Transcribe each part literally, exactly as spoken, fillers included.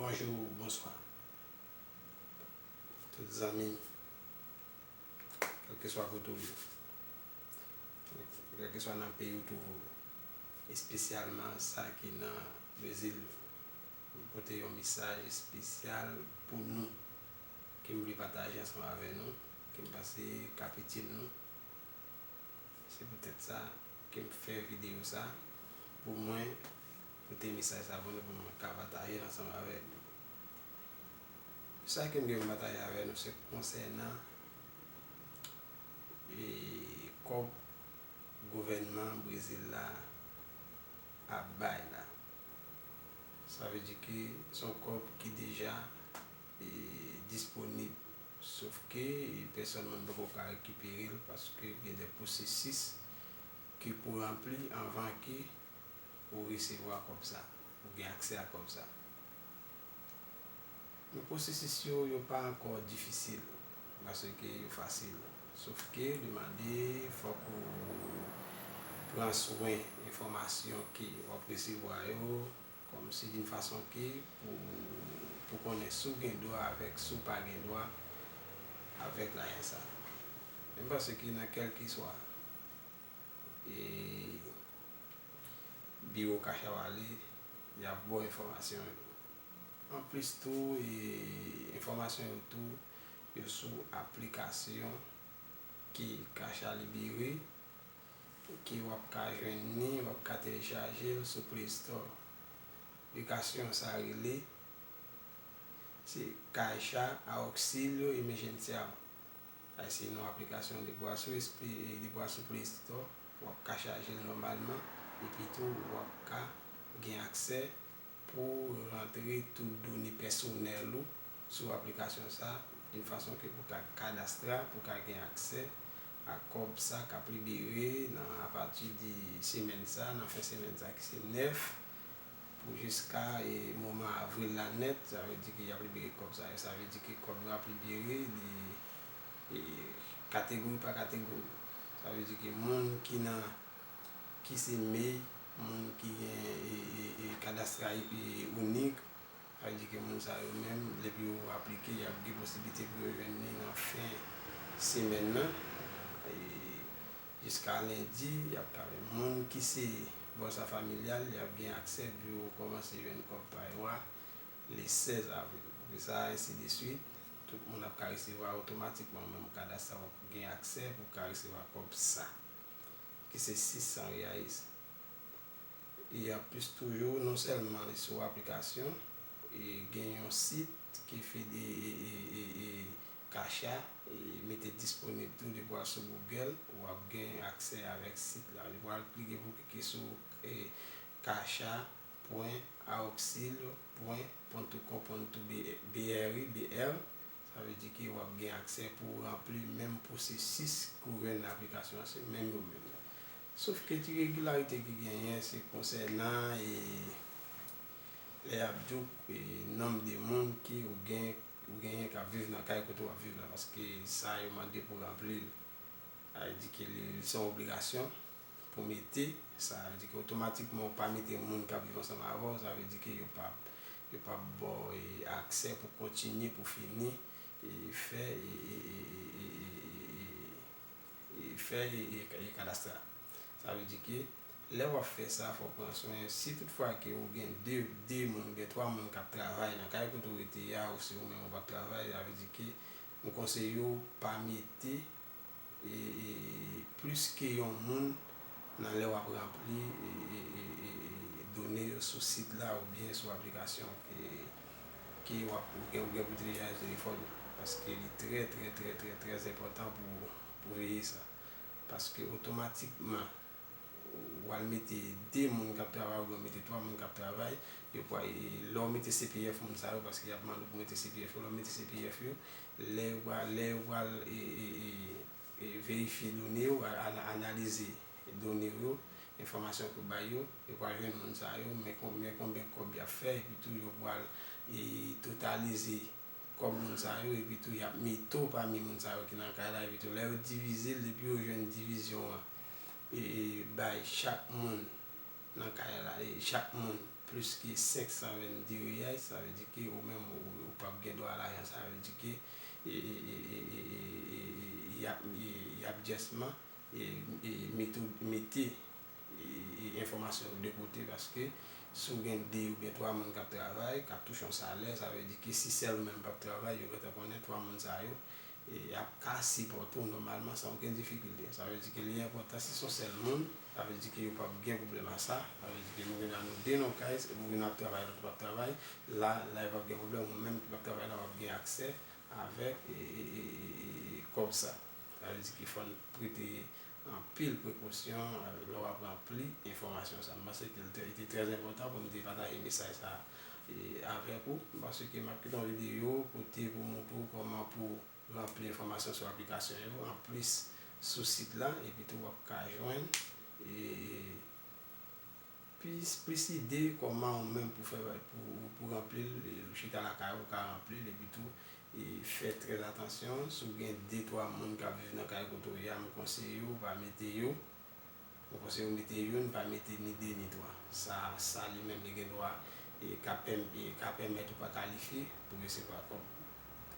Bonjou, bonswa. Tout zanmi m, kèlkeswa kote w ye, kèlkeswa nan peyi w twouve w, espesyalman sa ki nan Brezil, m pote yon mesaj espesyal pou nou, ke m vle pataje ansanm avè nou, ke m panse k ap itil nou. Se poutèt sa ke m fè videyo sa, pou mwen pote mesaj sa pou nou, pou mwen ka pataje l ansanm avèk nou. Sa ke m gen pou m pataje avèk nou, se konsènan, e, kòb gouvènman Brezil la ap bay la. Sa vle di ke se yon kòb ki deja, e, disponib. Sof ke, e, pèsòn moun poko ka rekipere l paske gen de pwosesis ke pou ranpli anvan ke ou resevwa kòb sa, ou gen aksè a kòb sa. Men pwosesis yo, yo pa ankò difisil, paske yo fasil. Sof ke li mande fòk ou pran swen enfòmasyon ke w ap resevwa yo, kòmsi d'une façon ke pou, pou konnen si w gen dwa avèk, si w pa gen dwa avèk lajan sa. Men m panse ke nan kèlkeswa, e, biwo Caixa w ale, y ap ba w enfòmasyon yo. Anplis tou, e, enfòmasyon yo tou, yo sou aplikasyon ke Caixa libere, ke w ap ka jwenn li, w ap ka telechaje l sou Play Store. Aplikasyon sa rele, se Caixa Auxílio Emergencial. Sa se non aplikasyon, depi w al sou espe-, depi w al sou Play Store, w ap ka chaje l nòmalman, epi tou w ap ka gen aksè pou rantre tout done pèsonèl ou sou aplikasyon sa, d'une façon ke pou ka kadastra, pou ka gen aksè a kòb sa k ap libere nan, apati de semèn sa, nan fen semèn sa ki se nèf, pou jiska, e, moman avril la nèt, sa vle di ke y ap libere kòb sa yo. Sa vle di ke kòb yo ap libere, li, e, kategori pa kategori. Sa vle di ke moun ki nan, ki se mei, moun ki gen, e, e, e, kadastra, e, inik, sa vle di ke moun sa yo menm, depi yo aplike, y ap gen posiblite pou yo jwenn li nan fen semèn nan. E, jiska lendi, y ap ka, moun ki se Bolsa Familial, y ap gen aksè pou yo kòmanse jwenn kòb pa yo a le sèz avril. Apre sa, ensi de swit, tout moun ap ka resevwa otomatikman, menm kadastra w ap gen aksè pou w ka resevwa kòb sa, ki se sis san reais. E anplis toujou, non sèlman li sou aplikasyon, e gen yon sit ke Fede, e, e, e, e Caixa, e mete disponib tou, depi w al sou Google, w ap gen aksè avèk sit la. Depi w al klike, pou klike sou, e, caixa ponto auxilio ponto com ponto br, B R, sa vle di ke w ap gen aksè pou w ranpli menm pwosesis ke w jwenn nan aplikasyon an, se menm yo menm. Sof ke ti regilarite ki genyen, se konsènan, e, lè y ap di w, e, nonb de moun ke ou gen, ou genyen k ap viv nan kay kote w ap viv la, paske sa yo mande pou w ranpli l. Sa vle di ke li, li se yon obligasyon pou mete, sa vle di ke otomatikman ou pa mete moun k ap viv ansanm avè w, sa vle di ke yo p ap, yo p ap ba w, e, aksè pou kontinye, pou fini, e, fè, e, e, fè, e, e, e kadastra. Sa vle di ke lè w ap fè sa, fò w pran swen, si toutfwa ke ou gen de, de moun, ou gen twa moun k ap travay nan kay kote w rete a, ou se ou menm ou p ap travay, sa vle di ke m konseye w pa mete, e, e, plis ke yon moun nan lè w ap ranpli, e, e, e, e, e, done yo sou sit la oubyen sou aplikasyon ke, ke w ap, ou gen, ou gen pou telechaje sou telefòn ou. Paske li trè, trè, trè, trè, trè enpòtan pou, pou veye sa. Paske otomatikman, w al mete de moun k ap travay oubyen w mete twa moun k ap travay, yo pral, e, lè w mete C P F moun sa yo, paske y ap mande w pou mete C P F yo, lè w mete C P F yo, lè yo pral, lè yo pral, e, e, e, e, verifye done yo, a-, ana-, analize done yo, enfòmasyon ke w bay yo, yo pral jwenn moun sa yo, men kon-, men konbyen kòb y ap fè, epi tou yo pral, e, totalize kòb moun sa yo, epi tou y ap mete w pami moun sa yo ki nan kay la, epi tou lè yo divize l, depi yo jwenn divizyon an, e, e, bay chak moun nan kay la, e, chak moun, plis ke senk san vennde riyal, sa vle di ke ou menm ou, ou p ap gen dwa lajan, sa vle di ke, e, e, e, e, e, e, e, e, y ap, e, y ap just man, e, e, mete, mete, e, e, enfòmasyon yo de kote, paske si w gen de oubyen twa moun k ap travay, k ap touche yon salè, sa vle di ke si sèl ou menm p ap travay, yo gentan konnen twa moun sa yo, e, ap ka sipòte w nòmalman san okenn difikilte. Sa vle di ke li enpòtan si se yon sèl moun, sa vle di ke yo p ap gen pwoblèm a sa. Sa vle di ke nou gen dwa nou de nan kay, ou gen ap travay, lòt p ap travay. La, la, yo p ap gen pwoblèm, ou menm ki p ap travay la, w ap gen aksè avèk, e, e, e, e, e, kòb sa. Sa vle di ke fò n prete anpil prekosyon, e, lè w ap ranpli enfòmasyon sa. M panse ke l te, li te trè enpòtan pou m te pataje mesaj sa, e, avèk ou. M panse ke m ap kite yon videyo kote pou montre w kòman pou ranpli enfòmasyon sou aplikasyon yo, anplis sou sit la, epi tou w ap ka jwenn, e, plis, plis ide kòman ou menm pou fè, pou, pou ranpli l, e, ou chita lakay ou, ou ka ranpli l, epi tou, e, fè trè atansyon, si w gen de, twa moun k ap viv nan kay kote w ye a, m konseye w pa mete yo, Mwen panse yo mete youn, pa mete ni de ni twa. Sa, sa li menm li gen dwa, e, ka pèm-, e, ka pèmèt ou pa kalifye pou resevwa kòb.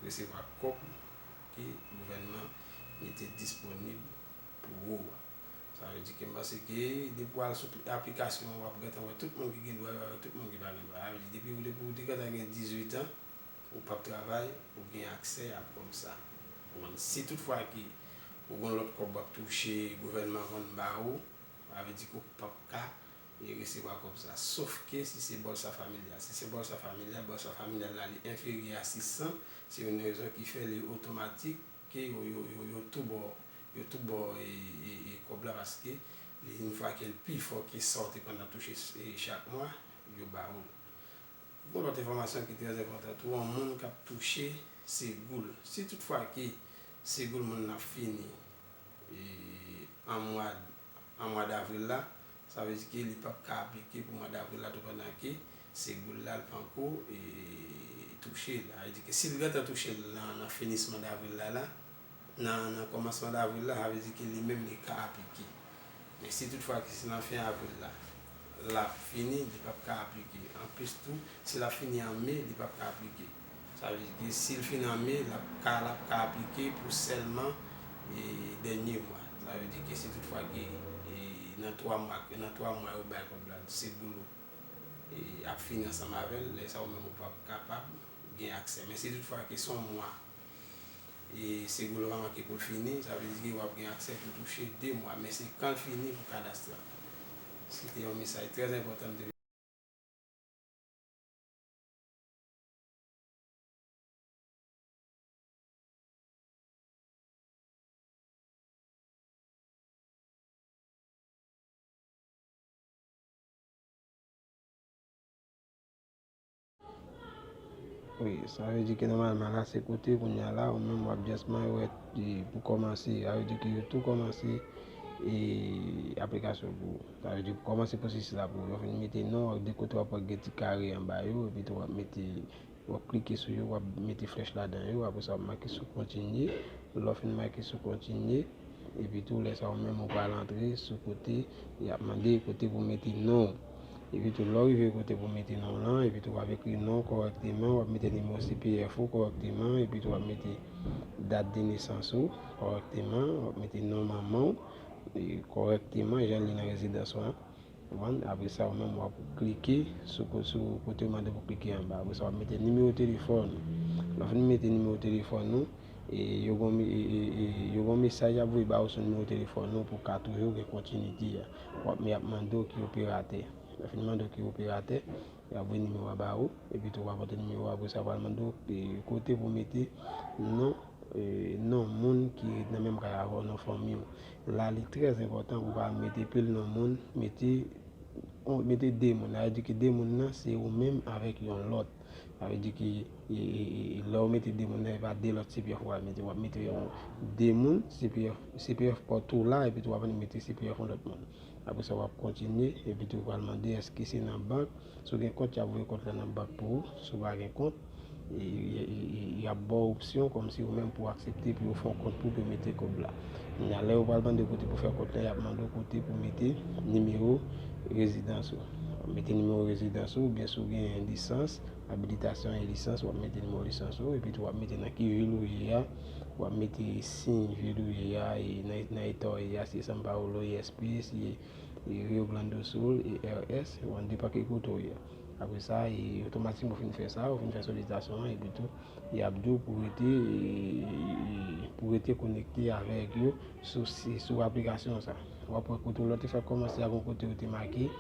Resevwa kòb ke gouvènman mete disponib pou ou a. Sa vle di ke m panse ke depi w al sou pli-, aplikasyon an, w ap gentan wè tout moun ki gen dwa yo avèk tout moun ki pa gen dwa. Sa vle di depi, depi w te gentan gen dizuit an, ou p ap travay, ou gen aksè a kòb sa. Ou konprann? Si toutfwa ke ou gen lòt kòb w ap touche, gouvènman konn ba ou, sa vle di ke ou p ap ka, e, resevwa kòb sa. Sof ke si se Bolsa Familia. Si se Bolsa Familia, Bolsa Familia la li enferyè a sis san, se youn nan rezon ki fè li otomatik ke yo, yo, yo, yo tou ba w, yo tou ba w, e, e, e, kòb la paske li, yon fwa ke l pi fò ke sa w te konn ap touche, e, chak mwa, yo ba ou l. Gon lòt enfòmasyon ki trè enpòtan tou, yon moun k ap touche Segoul. Si toutfwa ke Segoul moun nan fini, e, an mwa, an mwa davril la, sa vle di ke li p ap ka aplike pou mwa davril la tou pandan ke Segoul la l panko, e, touche l. Sa vle di ke si l gentan touche l nan, nan finisman davril la, la, nan, nan kòmansman davril la, sa vle di ke li menm li ka aplike. Men si toutfwa ke se nan fen avril la, l ap fini, li p ap ka aplike. Anplis tou, si l ap fini an me, li p ap ka aplike. Sa vle di ke si l fin an me, l ap ka, l ap ka aplike pou sèlman, e, dènye mwa. Sa vle di ke si toutfwa ke, e, nan twa mwa, nan twa mwa yo bay kòb la, Segoul ou, e, ap fini ansanm avè l, lè sa ou menm ou p ap kapab gen aksè. Men si toutfwa ke se yon mwa, e, Segoul ou pa manke pou l fini, sa vle di ke w ap gen aksè pou touche de mwa, men se kan l fini pou kadas la. Se te yon mesaj trè enpòtan m te Wi, sa vle di ke nòmalman la se kote kounye a la, ou menm w ap just man yo wè, e, pou kòmanse, sa vle di ke yo tou kòmanse, e, aplikasyon pou ou. Sa vle di pou kòmanse pwosesis la pou ou. Yo fin mete non, w ap de kote w ap wè gen ti kare anba yo, epi tou w ap mete, w ap klike sou yo, w ap mete flèch ladan yo, apre sa w ap make sou kontinye. Lè w fin make sou kontinye, epi tou lè sa ou menm ou pral antre sou kote y ap mande kote pou mete non w. Epi tou lè w rive kote pou mete non w lan, epi tou w ap ekri non w kòrèkteman, w ap mete nimewo C P F ou kòrèkteman, epi tou w ap mete dat de nesans ou kòrèkteman, w ap mete non manman w, e, kòrèkteman, jan l ye nan rezidans ou an. Konprann? Apre sa, ou menm w ap klike sou ko-, sou kote yo mande pou klike anba. Apre sa, w ap mete nimewo telefòn ou. Lè w fin mete nimewo telefòn ou, e, yo gon me-, e, e, e, yo gon mesaj y ap voye ba ou sou nimewo telefòn ou pou w ka toujou gen kontinite a. W ap, y ap mande w ki operatè. Lè yo fin mande w ki operatè, y ap voye nimewo a ba ou, epi tou w ap antre nimewo a, apre sa, yo pral mande w, e, kote pou mete non, e, non moun ki ret nan menm kay avè w, non fanmi w. La, li trè enpòtan pou w pa mete pil non moun, mete, on, mete de moun. Sa vle di ke de moun nan, se ou menm avèk yon lòt. Sa vle di ke, e, e, e, lè w mete de moun nan, e pa de lòt C P F w ap mete. W ap mete yon, de moun, C P F, C P F pa w tou la, epi tou w ap mete C P F yon lòt moun. Apre sa, w ap kontinye, epi tou yo pral mande èske se nan bank. Si w gen kont, y ap voye kont la nan bank pou ou. Si w pa gen kont, e, e, e, e, y ap ba w opsyon kòmsi ou menm pou w aksepte pou yo fè yon kont pou w, pou yo mete kòb la. Kounye a, lè yo pral mande w kote pou fè kont la, y ap mande w kote pou mete nimewo rezidans ou. Mete nimewo rezidans ou, oubyen si w gen lisans, abilitasyon e lisans, w ap mete nimewo lisans ou, epi tou w ap mete nan ki vil ou ye a, w ap mete siy vil ou ye a, e nan, nan eta w ye a, si e São Paulo, E S P, si e Rio Grande do Sul, E R S, w ap depann ki kote w ye a. Apre sa, e otomatikman w fin fè sa, w fin fè solisitasyon an, epi tou, y ap di w pou rete, e, e, e, pou rete konekte avèk yo sou, si, sou aplikasyon sa. W ap wè kote w lè w te fè kòmanse a, gon kote yo te make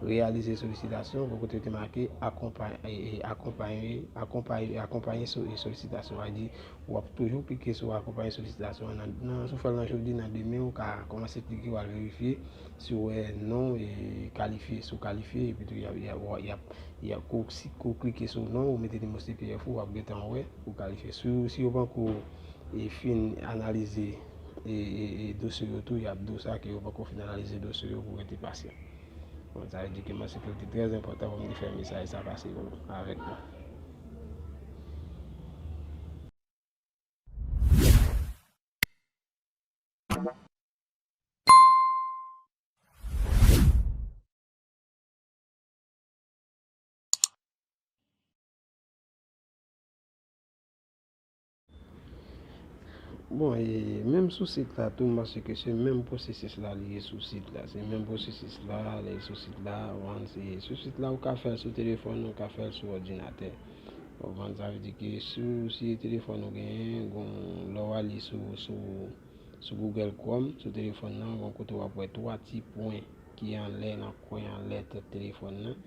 reyalize solisitasyon, gon kote yo te make akonpay-, e, e, akonpaye, akonpaye, akonpaye so-, e, solisitasyon. Sa vle di, w ap toujou klike sou akonpaye solisitasyon an. Nan, nan, si w fè l nan jodi, nan demen, ou ka kòmanse klike, w al verifye si w wè non, e, kalifye, si w kalifye, epi tou, y ap, y ap, y ap, y ap, kou, si, kou klike sou non, ou mete nimewo C P F ou, w ap gentan wè, ou kalifye. Si, si yo panko, e, fin analize, e, e, e, dosye yo tou, y ap di w sa, ke yo panko fin analize dosye yo pou rete pasyan. Bon, sa vle di ke mwen, se ke li te trè enpòtan pou m te fè mesaj sa pase pou nou, avèk nou. Bon, e menm sou sit la tou, m panse ke se menm pwosesis la li ye sou sit la. Se menm pwosesis la, lè l sou sit la, bon, se sou sit la ou ka fè l sou telefòn, ou ka fè l sou òdinatè. Ou konprann? Sa vle di ke si w, si telefòn ou genyen, gon, lè w ale sou, sou, sou Google Chrome, sou telefòn nan, gon kote w ap wè twa ti pwen ki anlè, nan kwen anlè tèt telefòn nan.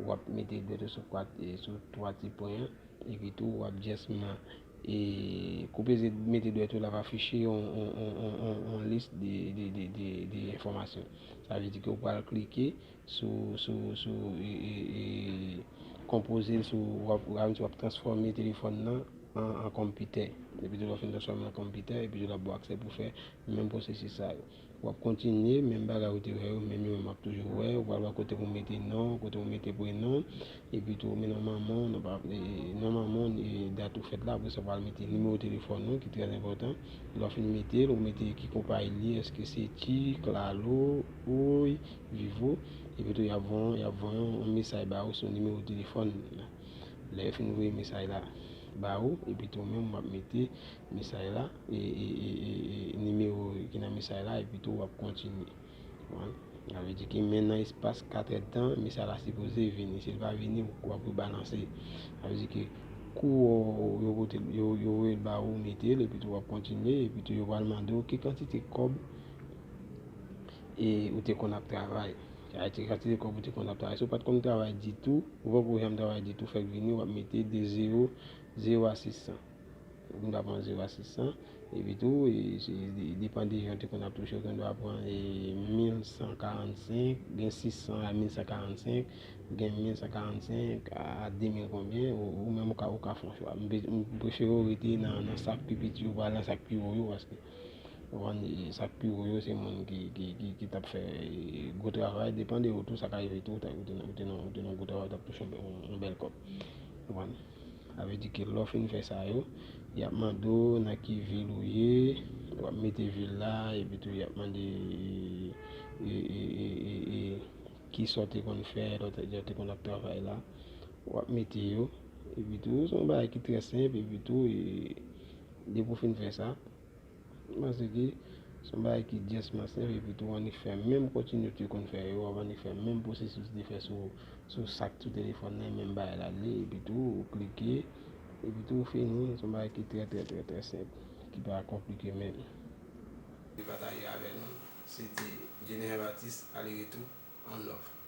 W ap mete dwèt ou sou kwa-, e, sou twa ti pwen an, epi tou w ap just man, e, kou peze mete dwèt ou, l ap afiche yon, yon, yon, yon, yon, yon lis de, de, de, de, de enfòmasyon. Sa vle di ke w pral klike sou, sou, sou, e, e, e, konpoze l sou, w ap, w ap, w ap transfòme telefòn nan an, an kòmpitè. Epi tou lè w fin transfòme an kòmpitè, epi tou l ap ba w aksè pou fè menm pwosesis sa yo. W ap kontinye, menm bagay ou te wè yo, menm yo menm w ap toujou wè. Ou pral wè kote pou mete non, kote pou mete prenon, epi tou men non manman w, non pa, e, e, non manman w, e, dat ou fèt la, apre sa w pral mete nimewo telefòn ou, ki trè enpòtan. Lè w fin mete l, ou mete ki konpayi li ye, èske se Ti, Claro, Oi, Vivo, epi tou y ap voye, y ap voye yon mesaj ba ou sou nimewo telefòn nan. Lè yo fin voye mesaj la ba ou, epi tou ou menm w ap mete mesaj la, e, e, e, e, e, nimewo ki nan mesaj la, epi tou w ap kontinye. Ou konprann? Sa vle di ke men nan espas kat èdtan, mesaj la sipoze vini. Si l pa vini, w ap rebalanse. Sa vle di ke kou yo pote, yo, yo voye l ba ou, ou mete l, epi tou w ap kontinye, epi tou yo pral mande w ki kantite kòb e ou te konn ap travay. Sa vle di kantite kòb ou te konn ap travay. Si w pa t konn travay ditou, ou poko janm travay ditou, fèk vini, w ap mete de zewo, zewo a sis san. Ou ta pran zewo a sis san, epi tou, e, se, e, depann de jan ou te konn ap touche, ou gen dwa pran, e, mil san karannsenk, gen sis san a mil san karannsenk, gen mil san karannsenk a, a de mil konbyen, ou, ou menm ou ka, ou ka fè yon chwa. M pe-, m prefere w rete nan, nan sa k pi piti yo, pa nan sa k pi wo yo, paske Ou konprann, e, sa k pi wo yo, se moun ki, ki, ki, ki t ap fè, e, gwo travay, depann de ou tou, sa ka rive tou, ou ta, ou te nan, ou te nan, ou te nan gwo travay, ou t ap touche yon, yon, yon bèl kòb. Ou konprann? Sa vle di ke lè w fin fè sa yo, y ap mande w nan ki vil ou ye, w ap mete vil la, epi tou y ap mande, e, e, e, e, e, kisa w te konn fè, lè w te, lè w te konn ap travay la, w ap mete yo, epi tou, se yon bagay ki trè senp, epi tou, e, depi w fin fè sa, M panse ke se yon bagay ki just senp, epi tou w annik fè menm kontni ou te konn fè yo, w ap annik fè menm pwosesis ou te fè sou, sou sa k sou telefòn nan, menm bagay la l ye, epi tou ou klike, epi tou ou fini, se yon bagay ki trè, trè, trè, trè senp, ki pa konplike menm. Li pataje avè nou, se te Jenner Baptiste, ale retou, on love.